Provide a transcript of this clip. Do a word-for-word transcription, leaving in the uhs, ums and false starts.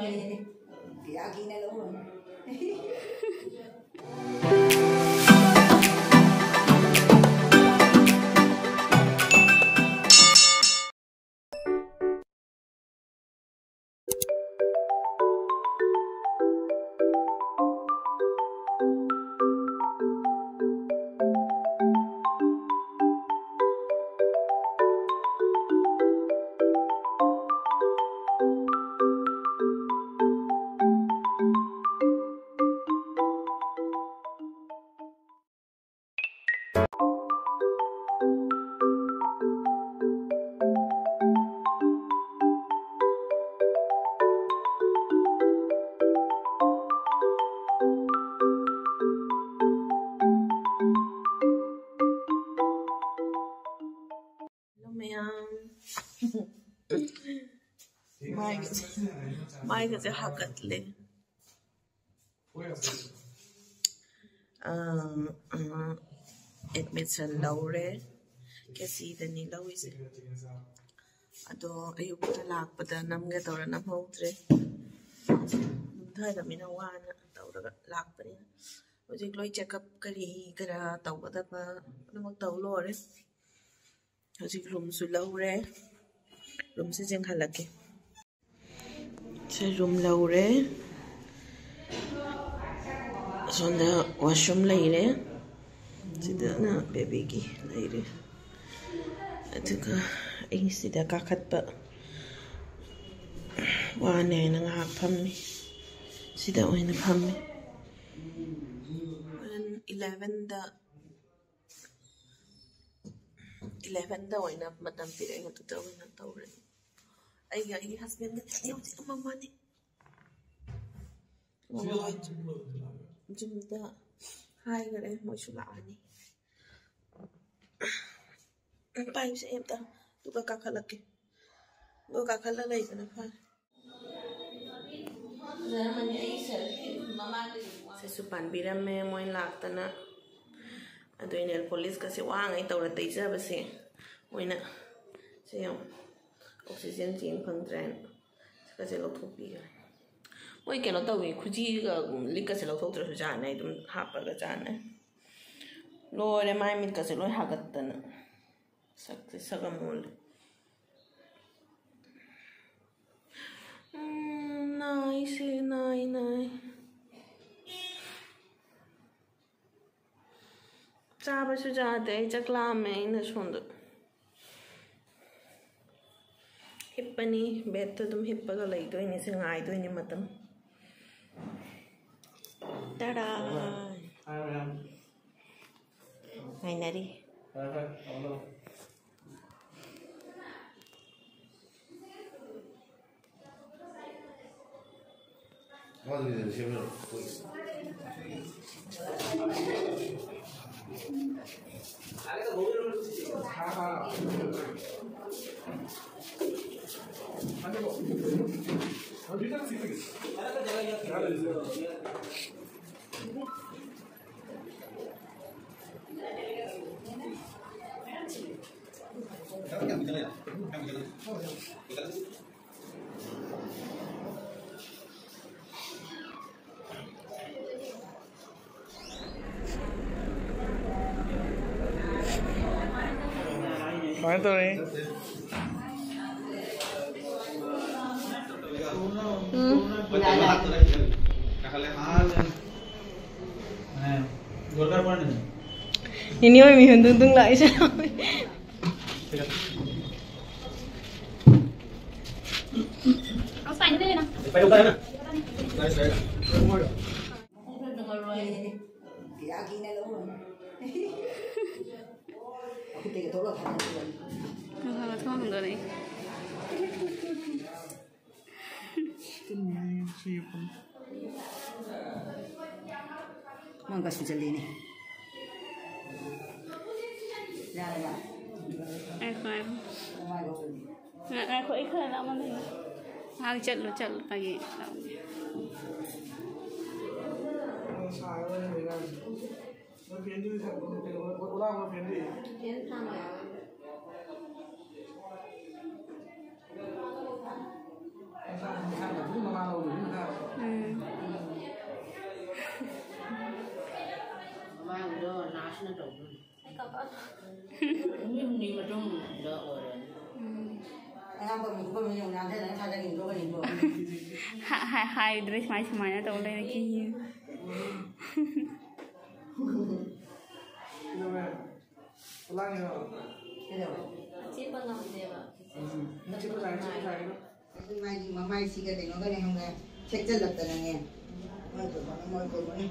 ꯀꯌꯥ ꯀꯤꯅ ꯂꯧꯔꯨꯅꯨ꯫ Hello, ꯃꯌꯥꯝ꯫ ꯃꯥꯏꯒꯁꯦ, ꯃꯥꯏꯒꯁꯦ ꯍꯥꯒꯠꯂꯦ꯫ ꯑꯥ, ꯑꯥ, admission ꯂꯧꯔꯦ꯫ ꯀꯦꯁꯤꯗꯅꯤ ꯂꯧꯔꯤꯁꯦ꯫ ꯑꯗꯣ ꯑꯌꯨꯛꯇ ꯂꯥꯛꯄꯗ ꯅꯝꯒꯦ ꯇꯧꯔ ꯅꯝꯍꯧꯗ꯭ꯔꯦ꯫ ꯅꯝꯊꯔꯃꯤꯅ ꯋꯥꯅ ꯇꯧꯔꯒ ꯂꯥꯛꯄꯅꯤꯅ꯫ ꯍꯧꯖꯤꯛ ꯂꯣꯏ checkup ꯀꯔꯤ ꯀꯔꯥ ꯇꯧꯒꯗꯕ ꯄꯨꯝꯅꯃꯛ ꯇꯧ ꯂꯣꯏꯔꯦ꯫ ꯍꯧꯖꯤꯛ ꯔꯨꯝꯁꯨ ꯂꯧꯔꯦ꯫ ꯔꯨꯝꯁꯦ ꯌꯦꯡꯍꯜꯂꯛꯀꯦ꯫ ꯁꯦ ꯔꯨꯝ ꯂꯧꯔꯦ꯫ ꯑꯁꯣꯝꯗ washroom ꯂꯩꯔꯦ꯫ ꯁꯤꯗꯅ ꯕꯦꯕꯤꯒꯤ ꯂꯩꯔꯦ꯫ ꯑꯗꯨꯒ ꯑꯩ ꯁꯤꯗ ꯀꯥꯈꯠꯄ ꯋꯥꯅꯦ ꯍꯥꯏꯅ ꯉꯥꯏꯍꯥꯛ ꯐꯝꯃꯤ꯫ ꯁꯤꯗ ꯑꯣꯏꯅ ꯐꯝꯃꯤ꯫ ꯍꯣꯔꯦꯟ elevenꯗ, elevenꯗ ꯑꯣꯏꯅ ꯃꯇꯝ ꯄꯤꯔꯛꯑꯦ, ꯑꯗꯨꯗ ꯑꯣꯏꯅ ꯇꯧꯔꯅꯤ꯫ ꯑꯩꯒ ꯑꯩꯒꯤ husbandꯒ ꯍꯧꯖꯤꯛ ꯑꯃꯃꯅꯤ꯫ ꯖꯤꯝꯗ ꯍꯥꯏꯈꯔꯦ, ꯃꯣꯏꯁꯨ ꯂꯥꯛꯑꯅꯤ꯫ ꯄꯥꯏꯌꯨꯁꯦ ꯑꯩ ꯑꯝꯇ, ꯑꯗꯨꯒ ꯀꯥꯈꯠꯂꯛꯀꯦ꯫ ꯑꯗꯨꯒ ꯀꯥꯈꯠꯂ ꯂꯩꯕꯅ ꯐꯔꯦ꯫ ꯁꯤꯁꯨ ꯄꯥꯟꯕꯤꯔꯝꯃꯦ ꯃꯣꯏ ꯂꯥꯛꯇꯅ꯫ ꯑꯗꯨ nail polish ꯀꯁꯦ ꯋꯥꯉꯩ ꯇꯧꯔ ꯇꯩꯖꯕꯁꯦ ꯃꯣꯏꯅ ꯁꯦ ꯌꯦꯡꯉꯨ, oxygen ꯆꯦꯟ ꯐꯪꯗ꯭ꯔꯦꯅ ꯁꯤꯒꯁꯦ ꯂꯧꯊꯣꯛꯄꯤꯈ꯭ꯔꯦ꯫ ꯃꯣꯏ ꯀꯩꯅꯣ ꯇꯧꯋꯤ, ꯈꯨꯖꯤꯒ ꯂꯤꯛꯀꯁꯦ ꯂꯧꯊꯣꯛꯇ꯭ꯔꯁꯨ ꯆꯥꯅꯩ, ꯑꯗꯨꯝ ꯍꯥꯞꯄꯒ ꯆꯥꯅꯩ꯫ ꯂꯣꯏꯔꯦ, ꯃꯥꯏ ꯃꯤꯠꯀꯁꯦ ꯂꯣꯏ ꯍꯥꯒꯠꯇꯅ꯫ ꯁꯛꯁꯦ ꯁꯛ ꯑꯃ ꯑꯣꯜꯂꯦ꯫ ꯎꯝ, ꯅꯥꯏꯁꯦ, ꯅꯥꯏ, ꯅꯥꯏ꯫ ꯆꯥꯕꯁꯨ ꯆꯥꯗꯦ ꯑꯩ, ꯆꯥꯛ ꯂꯥꯝꯃꯦ꯫ ꯑꯩꯅ ꯁꯣꯝꯗ ꯍꯤꯞꯄꯅꯤ, ꯕꯦꯠꯇ ꯑꯗꯨꯝ ꯍꯤꯞꯄꯒ ꯂꯩꯗꯣꯏꯅꯤ, ꯁꯤ ꯉꯥꯏꯗꯣꯏꯅꯤ ꯃꯇꯝ꯫ ꯇꯔꯥ꯫ ꯉꯥꯏꯅꯔꯤ꯫ ꯀꯃꯥꯏꯅ ꯇꯧꯔꯤ? ꯎꯝ꯫ ꯏꯅꯦ ꯍꯣꯏ ꯃꯤꯍꯨꯟ ꯗꯨꯡ ꯗꯨꯡ ꯂꯥꯛꯏꯁꯦ꯫ ꯅꯨꯡꯁꯥꯒ ꯊꯣꯛꯑꯝꯗꯣꯔꯦ꯫ ꯃꯥꯡꯒ ꯁꯨꯖꯜꯂꯤꯅꯦ꯫ ꯌꯥꯔꯕ? ꯉꯥꯏꯈꯣ, ꯉꯥꯏꯈꯣ꯫ ꯉꯥꯏꯈꯣ꯫ ꯉꯥ-, ꯉꯥꯏꯈꯣ, ꯑꯩ ꯈꯔ ꯂꯥꯞꯅ ꯂꯩꯒꯦ꯫ ꯉꯥꯏꯍꯥꯛ ꯆꯠꯂꯨ, ꯆꯠꯂꯨ, ꯐꯥꯒꯤ ꯂꯥꯞꯅ꯫ ꯅꯨꯃꯤꯠ ꯍꯨꯝꯅꯤ ꯃꯇꯨꯡꯗ ꯑꯣꯏꯔꯅꯤ꯫ ꯑꯉꯥꯡꯕ ꯑꯃꯨꯛ ꯀꯨꯞꯄꯝꯃꯤ ꯌꯦꯡꯉꯨ, ꯅꯥꯟꯊꯗꯅ ꯊꯥꯗꯈꯤꯕꯗꯣ ꯀꯔꯤꯅꯣ? ꯍꯥꯏꯗ꯭ꯔꯦ ꯁꯨꯃꯥꯏ ꯁꯨꯃꯥꯏꯅ ꯇꯧ ꯂꯩꯔꯦ ꯀꯤꯌꯦ꯫ ꯀꯩꯗꯧꯔꯦ? ꯂꯥꯡꯉꯤꯔꯣ? ꯀꯩꯗꯧꯔꯦ? ꯆꯦꯟꯕ ꯉꯝꯗꯦꯕ꯫ ꯎꯝ꯫ ꯆꯤꯛꯄ ꯁꯥꯏ, ꯆꯤꯛꯄ ꯁꯥꯏ꯫ ꯑꯗꯨ ꯃꯥꯒꯤ ꯃꯃꯥꯏꯁꯤꯒ ꯀꯩꯅꯣꯒꯅꯦ ꯈꯪꯕ꯭ꯔꯥ? ꯊꯦꯛꯆꯜꯂꯛꯇꯅꯅꯦ꯫ ꯃꯣꯏ ꯀꯩꯅꯣꯅꯦ, ꯃꯣꯏ ꯀꯩꯅꯣꯅꯦ꯫